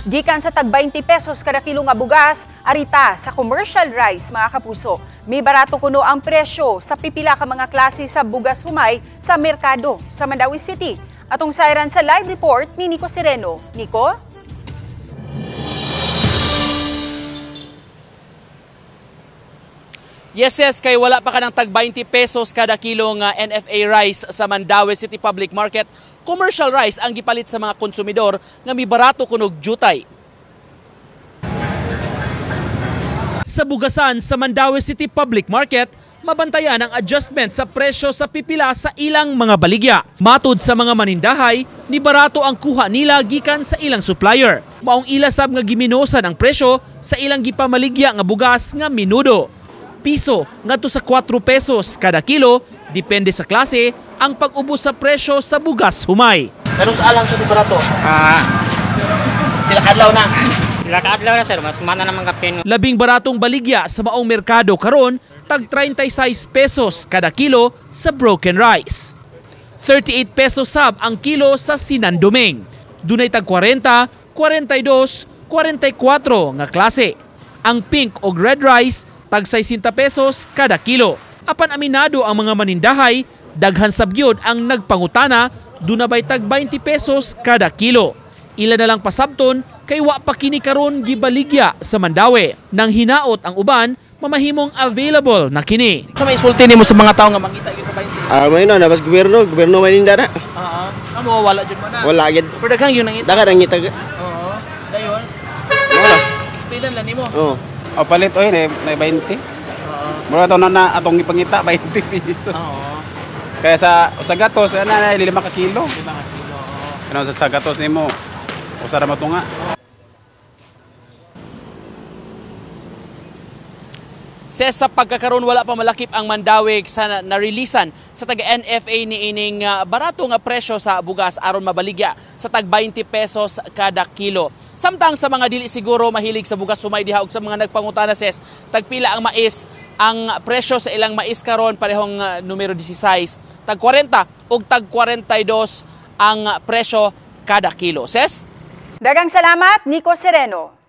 Gikan sa tag 20 pesos kada kilo nga bugas, arita sa commercial rice, mga kapuso. May barato kuno ang presyo sa pipila ka mga klase sa bugas humay sa merkado sa Mandaue City. Atong sayran sa live report ni Nico Sereno. Nico? Yes, kay wala pa ka ng tag 20 pesos kada kilo nga NFA rice sa Mandaue City Public Market. Commercial rice ang gipalit sa mga konsumidor nga mibarato kunog jutay. Sa bugasan sa Mandaue City Public Market, mabantayan ang adjustment sa presyo sa pipila sa ilang mga baligya. Matud sa mga manindahay, ni barato ang kuha nila gikan sa ilang supplier. Maong ila sab nga giminosan ang presyo sa ilang gipamaligya nga bugas nga minudo. Piso ngadto sa 4 pesos kada kilo, depende sa klase, ang pag-ubos sa presyo sa bugas humay. Pero sa alang sa barato? Pila kadlaw na? Pila kadlaw na, sir, mas mana naman kapin. Labing baratong baligya sa maong merkado karon, tag 36 pesos kada kilo sa broken rice. 38 pesos sab ang kilo sa sinandomeng. Dunay tag 40, 42, 44 nga klase. Ang pink o red rice tag 60 pesos kada kilo. Apan aminado ang mga manindahay, daghan sab gyud ang nagpangutana, duna bay tag 20 pesos kada kilo. Ila na lang pasabton kay wa pa kini karon gibaligya sa Mandaue. Nang hinaot ang uban, mamahimong available na kini. So may sulti nimo sa mga tawo nga mangita gyud sa 20? May no, nabas gobyerno, gobyerno maninda na. Oo. Amo wala jud mo na. Wala gyud. Pero daghang yun nangita. Daghang nangita. Oo. Dayon. Wala. Explain lang nimo. Oo. O palit oy na 20. Oo. Mura to na atong ipangita 20 pesos. Oo. Kaya sa gatos ana na 5 ka kilo. 5 ka kilo. Ano sa gatos nimo? Usa ra mo tunga. Ses, sa pagkakaroon wala pa malakip ang Mandaue sa na-releasan sa taga NFA ni ining barato nga presyo sa bugas aron mabaligya sa tag 20 pesos kada kilo. Samtang sa mga dili siguro mahilig sa bugas sumay diha og sa mga nagpangutana, ses, tagpila ang mais, ang presyo sa ilang mais karon parehong numero 16, tag 40 ug tag 42 ang presyo kada kilo. Ses? Daghang salamat, Nico Sereno.